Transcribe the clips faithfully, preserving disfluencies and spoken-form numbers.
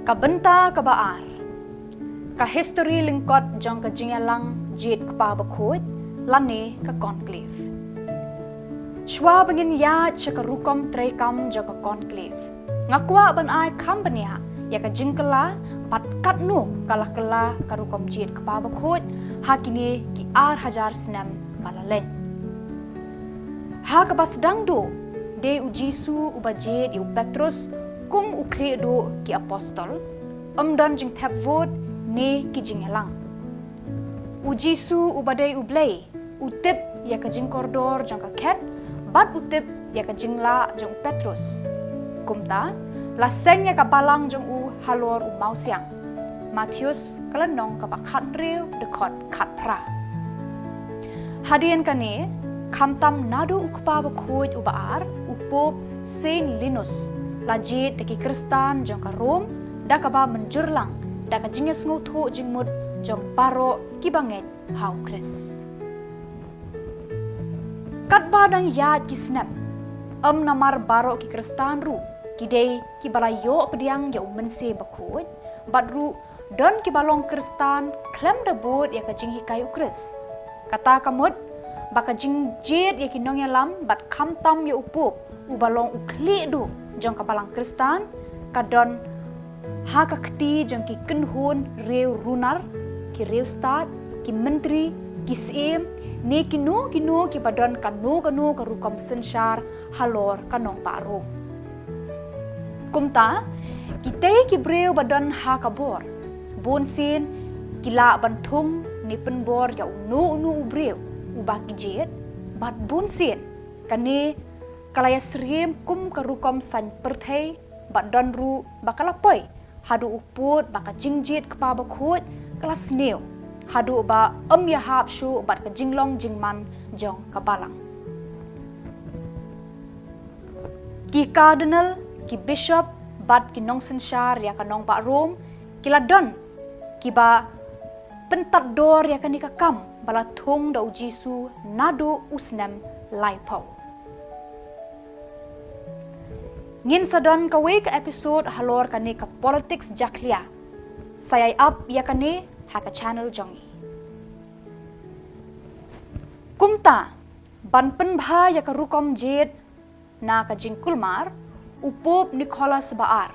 Ka bynta kaba ar. Ka histori lyngkot jong ka jingïalang jied kpa bakhuid lane ka conclave. Shuwa ba ngin ïaid sha ka rukom treikam jong ka conclave, nga kwah ban ai kham bniah ïa ka jingkylla bad katno ka la kylla ka rukom jied kpa bakhuid ha kine ki ar hajar snem ba la leit. Ha kaba sdang duh, dei u Jisu uba jied ïa u Petrus kum u khlieh duh ki apostol, ym don jingthep vote ne ki jingïalang. U Jisu uba dei u Blei, u tip ïa ka jingkordor jong ka khet bad u tip ïa ka jinglah jong u Petrus. Kumta, la seng ïa ka balang jong u halor u mawsiang. Mathaios ka lynnong kaba khathynriew, dkhot khatphra. Hadien kane, khamtam naduh u kpa bakhuid uba ar, u Pope Saint Linus, la jied da ki Khristan jong ka Rom da kaba mynjur lang da ka jingïasngewthuh jingmut jong baroh kiba ngeit ha u Khrist. Katba dang ïaid ki snem, ym namar baroh ki Khristan ruh ki dei kiba la ïoh pdiang ïa u Mynsiem Bakhuid, bad ruh don kiba long Khristan khlem da bud ïa ka jinghikai u Khrist. Kata ka mut ba ka jingjied ïa ki nongïalam bad khamtam ïa u Pope uba long u khlieh duh jong ka balang Khristan ka don ha ka kti jong ki kynhun riew runar, ki riewstad, ki myntri, ki syiem, ne kino kino kiba don kano kano ka rukom synshar halor ka nongbah Rom. Kumta, kitei ki briew ba don ha ka bor, bunsien ki lah ban thung ne pynbor ïa uno uno u briew uba ki jied, bad bunsien kane ka la ïasyriem kum ka rukom saiñ pyrthei, bad don ruh ba ka la poi haduh u pud ba ka jingjied kpa bakhuid ka la sniew, haduh ba ym ïahap shuh bad ka jinglong jingman jong ka balang. Ki cardinal, ki bishop bad ki nongsynshar ïa ka nongbah Rom ki la don kiba pyntad dor ïa kane ka kam ba la thung da u Jisu naduh u snem laiphew. Ngin sa don kawei ka episode halor kane ka politics jakhlia. Sa ïai ap ïa kane ha ka channel jong ngi. Kumta, ban pynbha ïa ka rukom jied na ka jingkulmar, u Pope Nicholas ba ar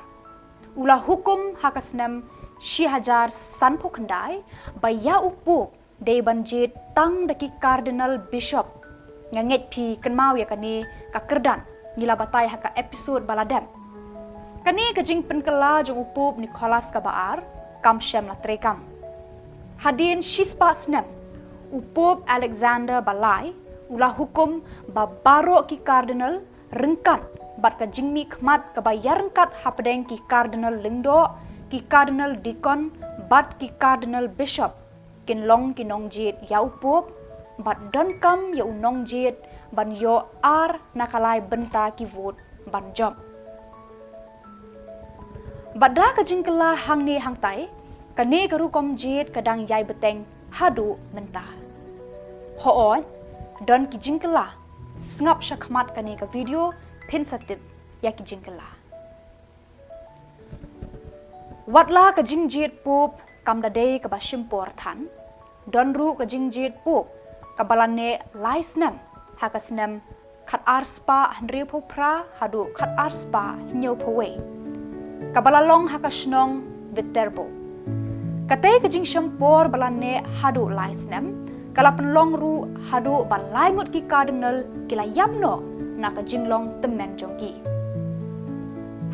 u la hukum ha ka snem shi hajar sanphew khyndai ba ïa u Pope dei ban jied tang da ki cardinal bishop. Nga ngeit phi kynmaw ïa kane ka kyrdan, ngi la batai ha ka episode ba la dep. Kane ka jingpynkylla jong u Pope Nicholas kaba ar kam shym la treikam. Hadien shispah snem, u Pope Alexander ba lai u la hukum ba baroh ki cardinal, ryngkat bad ka jingmihkhmat kaba ïaryngkat hapdeng ki cardinal lyngdoh, ki cardinal deacon bad ki cardinal bishop, kin long ki nongjied ïa u Pope, bad donkam ïa u nongjied ban ïoh ar na ka lai bynta ki vote ban jop. Bad da ka jingkylla hangne hangtai, kane ka rukom jied ka dang ïai bteng haduh mynta. Hooid, don ki jingkylla, sngap shakhmat kane ka video phin sa tip ïa ki jingkylla. Watla ka jingjied Pope kam da dei kaba shim por than, don ruh ka jingjied Pope kaba la neh lai snem, ha ka snem khat ar spah hynriewphew phra haduh khat ar spah hynñiewphew wei, kaba la long ha ka shnong Viterbo. Katei ka jingshim por ba la neh haduh lai snem ka la pynlong ruh haduh ba lai ngut ki cardinal ki la ïap noh na ka jinglong tymmen jong ki.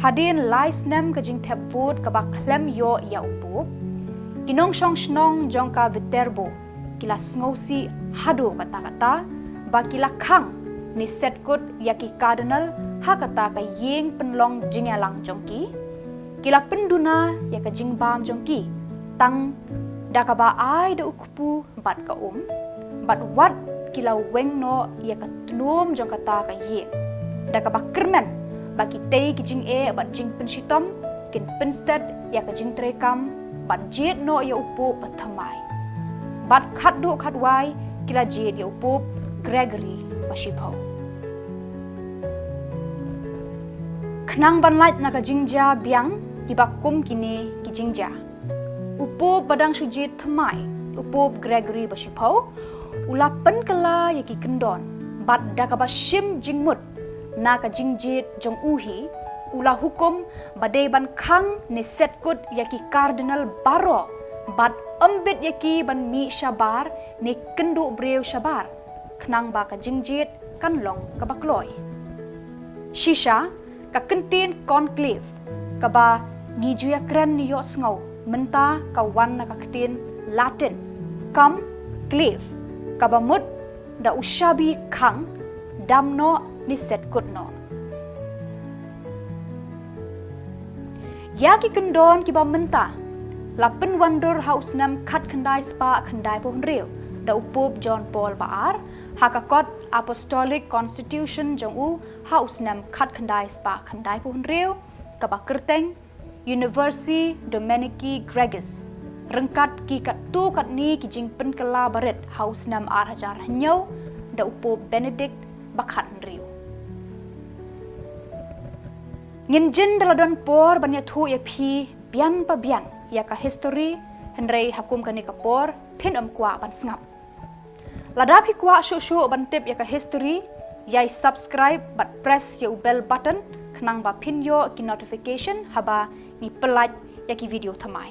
Hadien lai snem ka jingthep vote kaba khlem ïoh ïa u Pope, ki nongshong shnong jong ka Viterbo ki la sngewsih haduh katta katta ba ki la khang ne set kut ïa ki cardinal ha kata ka ïing pynlong jingïalang jong ki. Ki la pynduna ïa ka jingbam jong ki tang da kaba ai da u kpu bad ka um, bad wat ki la weng noh ïa ka tnum jong kata ka ïing, da kaba kyrmen ba kitei ki jingeh bad jingpynshitom kin pynsted ïa ka jingtreikam ban jied noh ïa u Pope ba thymmai. Bad khatduh khatwai ki la jied ïa u Pope Gregory ba shiphew. Khnang ban lait na ka jingjia biang kiba kum kine ki jingjia. U Pope ba dang shu jied thymmai, u Pope Gregory ba shiphew, u la pynkylla ïa ki kyndon, bad da kaba shim jingmut na ka jingjied jong u hi, u la hukum ba dei ban khang ne set kut ïa ki Cardinal baroh, bad ym bit ïa ki ban mih shabar ne kynduh briew shabar, khnang ba ka jingjied kan long kaba kloi. Shisha, ka kyntien conclave, kaba ngi ju ïakren ïohsngew mynta, ka wan na ka ktien Latin cum clave, kaba mut da u shabi khang, dam noh ne set kut noh. Ïa ki kyndon kiba mynta la pynwandur ha u snem khatkhyndai spah khyndaiphew hynriew da u Pope John Paul ba ar, ha ka kot Apostolic Constitution jong u ha u snem khatkhyndai spah khyndaiphew hynriew, kaba kyrteng Universi Dominici Gregis, ryngkat ki katto katne ki jingpynkylla barit ha u snem ar hajar hynñiew da u Pope Benedict ba khathynriew. Ngin jin da la don por ban ïathuh ïa phi bian pa bian ïa ka histori, hynrei ha kum kane ka por phin ym kwah ban sngap. Lada phi kwah shuh shuh ban tip ïa ka histori, ïai subscribe bad press ïa u bell button, khnang ba phin ïoh ki notification haba ngi pyllait ïa ki video thymmai.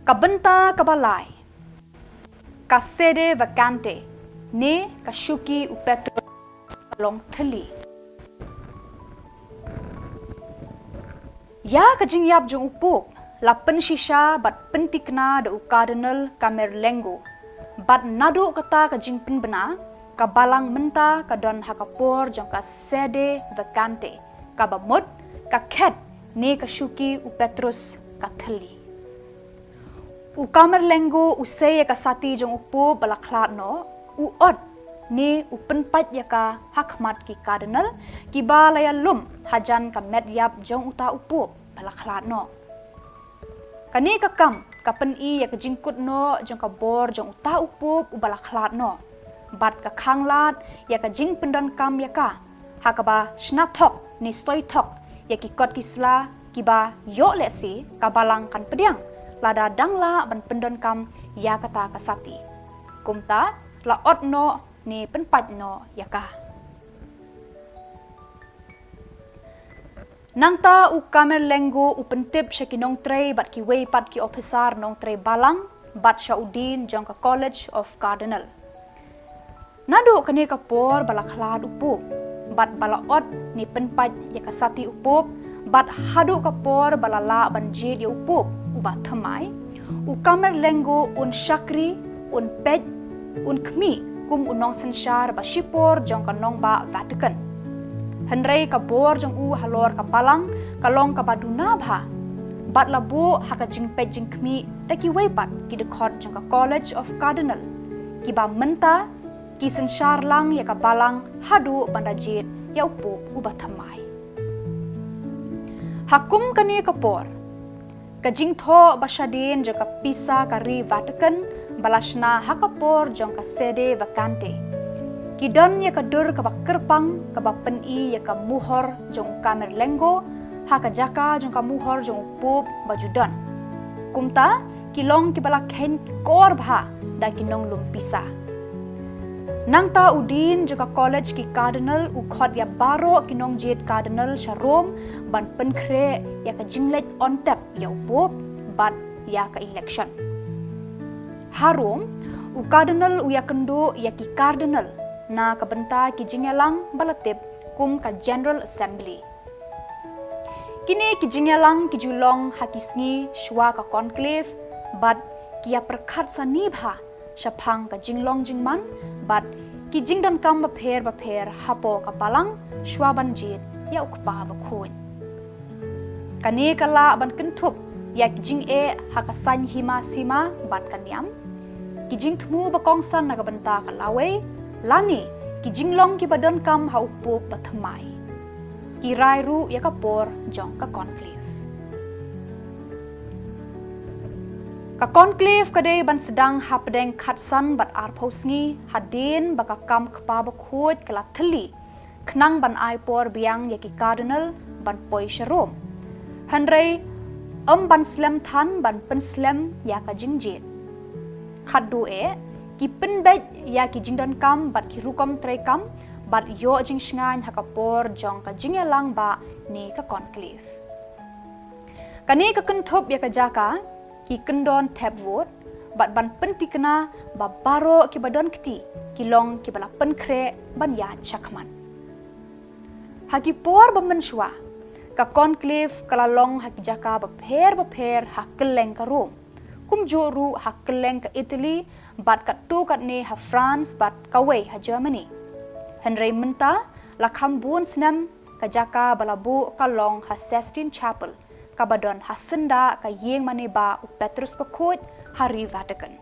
Ka bynta kaba lai. Ka sede vacante, ne ka shuki u Petrus, ka long thylli. Ïa ka jingïap jong u Pope la pynshisha bad pyntikna da u Cardinal Camerlengo. Bad naduh kata ka jingpynbna, ka balang mynta ka don ha ka por jong ka sede vacante, kaba mut ka khet ne ka shuki u Petrus ka thylli. U Camerlengo u sei ïa ka sati jong u Pope ba la khlad noh, u ot ne u pynpait ïa ka ha khmat ki Cardinal, kiba la ïalum hajan ka met ïap jong uta u Pope ba la khlad noh. Kane ka kam ka pyni ïa ka jingkut noh jong ka bor jong uta u Pope uba la khlad noh, bad ka khanglad ïa ka jingpyndonkam ïa ka, ha kaba shna thok ne soi thok ïa ki kot ki sla, kiba ïoh lehse ka balang kan pdiang lada dang lah ban pyndonkam ïa kata ka sati. Kumta la ot noh ne pynpait noh ïa ka. Nangta u Camerlengo u pyntip sha ki nongtrei bad kiwei pat ki ophisar nongtrei balang, bad sha u dean jong ka College of Cardinal. Naduh kane ka por ba la khlad u Pope, bad ba la ot ne pynpait ïa ka sati u Pope, bad haduh ka por ba la lah ban jied ïa u Pope uba thymmai, u Camerlengo un shakri, un peit, un khmih kum u nongsynshar ba shipor jong ka nongbah Vatican. Hynrei ka bor jong u halor ka balang ka long kaba duna bha, bad la buh ha ka jingpeit jingkhmih da kiwei pat ki dkhot jong ka College of Cardinal, kiba mynta ki synshar lang ïa ka balang haduh ban da jied ïa u Pope uba thymmai. Ha kum kane ka por, ka jingthoh ba shadien jong ka pisa ka ri Vatican ba la shna ha ka por jong ka sede vacante, ki don ïa ka dur kaba kyrpang kaba pyni ïa ka muhor jong u Camerlengo ha ka jaka jong ka muhor jong u Pope ba ju don. Kumta ki long kiba la kheiñ kor bha da ki nonglum pisa. Nangta u dean jong ka College ki Cardinal u khot ïa baroh ki nongjied Cardinal sha Rome ban pynkhreh ïa ka jingleit on tep ïa u Pope bad ïa ka election. Ha Rome, u Cardinal u ïakynduh ïa ki Cardinal na ka bynta ki jingïalang ba la tip kum ka General Assembly. Kine ki jingïalang ki ju long ha ki sngi shuwa ka conclave, bad ki ïapyrkhat sani bha shaphang ka jinglong jingman bad ki jingdonkam bapher bapher hapoh ka balang shuwa ban jied ïa u Kpa Bakhuid. Kane ka lah ban kynthup ïa ki jingeh ha ka saiñ hima sima bad ka niam, ki jingthmu ba kongsan na ka bynta ka lawei, lane ki jinglong kiba donkam ha u Pope ba thymmai. Ki rai ruh ïa ka por jong ka conclave. Ka conclave ka dei ban sdang hapdeng khatsan bad arphew sngi hadien ba ka kam Kpa Bakhuid ka la thylli, khnang ban ai por biang ïa ki Cardinal ban poi sha Rome. Hynrei ym ban slem than ban pynslem ïa ka jingjied. Khatduh eh, ki pynbeit ïa ki jingdonkam bad ki rukom treikam bad ïoh jingshngaiñ ha ka por jong ka jingïalang bah ne ka conclave. Kane ka kynthup ïa ka jaka ki kyndon thep vote bad ban pyntikna ba baroh kiba don kti ki long kiba la pynkhreh ban ïaid shakhmat. Ha ki por ba mynshuwa, ka conclave ka la long ha ki jaka bapher bapher ha kylleng ka Rome, kumjuh ruh ha kylleng ka Italy bad katto katne ha France bad kawei ha Germany. Hynrei mynta la kham bun snem ka jaka ba la buh ka long ha Sistine Chapel, kaba don ha syndah ka ïing mane bah u Petrus Bakhuid ha ri Vatican.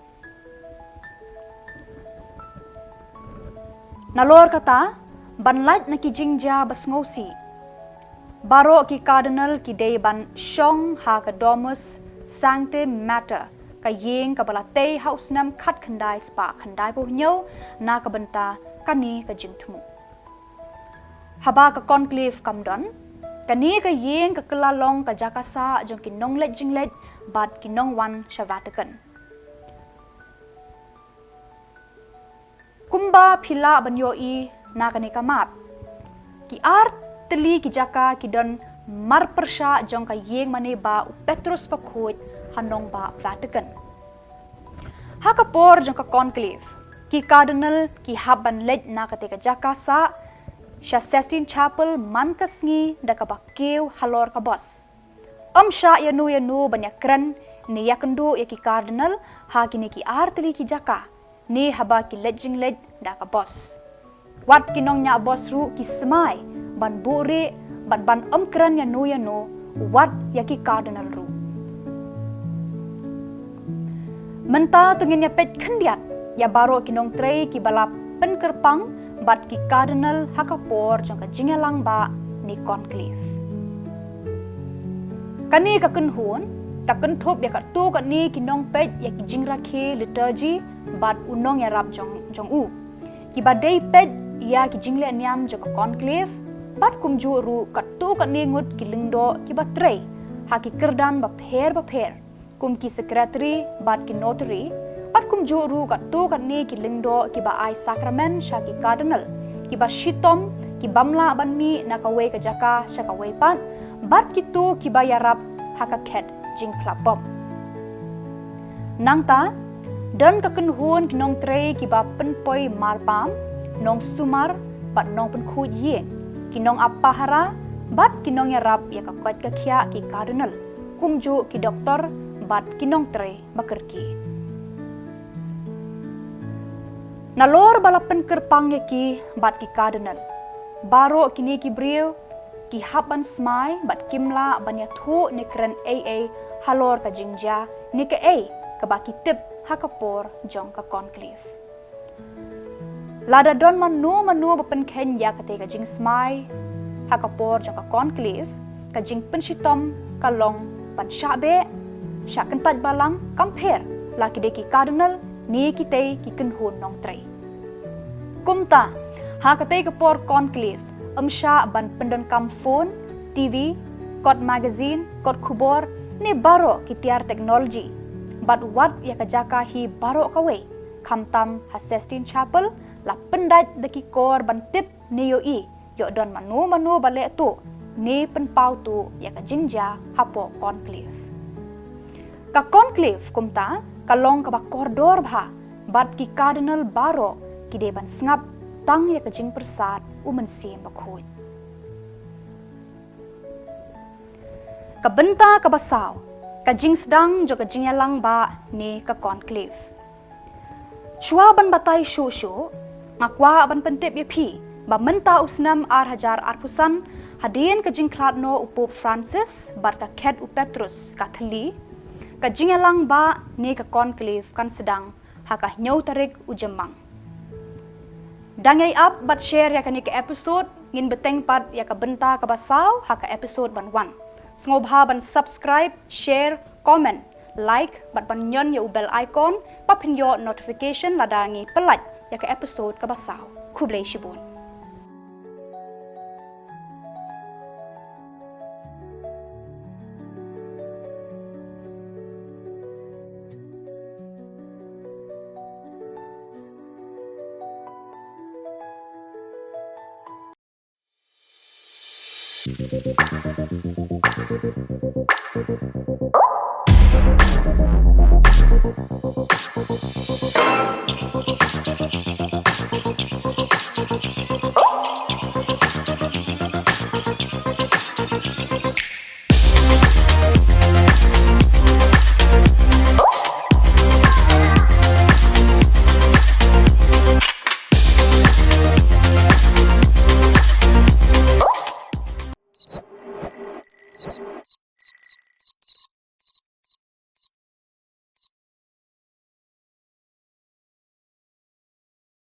Nalor kata, ban lait na ki jingjia ba sngewsih, baroh ki Cardinal ki dei ban shong ha ka Domus Sancti Mater, ka ïing kaba la tei ha u snem khatkhyndai spah khyndaiphew hynñiew na ka bynta kane ka jingthmu. Haba ka conclave kam don, kane ka ïing ka kylla long ka jaka sah jong ki nongleit jingleit bad ki nongwan sha Vatican. Kumba phi lah ban ïohi na kane ka map, ki ar tylli ki jaka ki don marpyrshah jong ka ïing mane bah u Petrus Bakhuid ha nongbah Vatican. Ha ka por jong ka conclave, ki Cardinal ki hap ban leit na katei ka jaka sah sha Sistine Chapel man ka sngi da kaba kiew halor ka bos. Ym shah ïano ïano ban ïakren ne ïakynduh ïa ki Cardinal ha kine ki ar tylli ki jaka, ne haba ki leit jingleit da ka bos. Wat ki nongñiah bos ruh ki smai ban buhrieh bad ban ym kren ïano ïano, wat ïa ki Cardinal ruh. Mynta to ngin ïa peit khyndiat ïa baroh ki nongtrei kiba la pynkyrpang bad ki Cardinal ha ka por jong ka jingïalang bah ne conclave. Kane ka kynhun ka kynthup ïa katto katne ki nongpeit ïa ki jingrakhe liturgy bad u nongïarap jong, jong u, kiba dei peit ïa ki jinglehniam jong ka conclave, bad kumjuh ruh katto katne ngut ki lyngdoh kiba trei ha ki kyrdan bapher bapher, kum ki secretary bad ki notary, bad kumjuh ruh katto katne ki lyngdoh kiba ai sakramen sha ki Cardinal, kiba shitom, ki bym lah ban mih na kawei ka jaka sha kawei pat, bad kito kiba ïarap ha ka khet jingphlap bom. Nangta, don ka kynhun ki nongtrei kiba pynpoi marpam, nongsumar, bad nongpynkhuid ïing, ki nongap pahara, bad ki nongïarap ïa ka koit ka khiah ki Cardinal, kumjuh ki doktor bad ki nongtrei ba kyrkieh. Nalor ba la pynkyrpang ïa ki bad ki Cardinal, baroh kine ki briew ki hap ban smai bad kim lah ban ïathuh ne kren ei ei halor ka jingjia ne kaei kaba ki tip ha ka por jong ka conclave. Lada don mano mano ba pynkheiñ ïa katei ka jingsmai ha ka por jong ka conclave, ka jingpynshitom ka long ban shah beh, shah kyntait balang, kam pher la ki dei ki Cardinal ne kitei ki kynhun nongtrei. Kumta, ha katei ka por conclave, ym shah ban pyndonkam phone, TV, kot magazine, kot khubor, ne baroh ki tiar technology, bad wat ïa ka jaka hi baroh kawei, khamtam ha Sistine Chapel, la pyndait da ki kor ban tip ne ïohi ïoh don mano mano ba leh tuh ne pynpaw tuh ïa ka jingjia hapoh conclave. Ka conclave kumta ka long kaba kordor bha, bad ki Cardinal baroh ki dei ban sngap tang ïa ka jingpyrsad u Mynsiem Bakhuid. Ka bynta kaba saw, ka jingsdang jong ka jingïalang bah ne ka conclave. Shuwa ban batai shuh shuh, nga kwah ban pyntip ïa phi ba mynta u snem ar hajar arphew san, hadien ka jingkhlad noh u Pope Francis bad ka khet u Petrus ka thylli, ka jingïalang bah ne ka conclave kan sdang ha ka hynñiew tarik u Jymmang. Dang ïai ap bad share ïa kane ka episode, ngin bteng pat ïa ka bynta kaba saw ha ka episode ban wan. Sngewbha ban subscribe, share, comment, like, bad ban ñion ïa u bell icon ba phin ïoh notification lada ngi pynlait ïa ka episode kaba saw. Khublei shibun.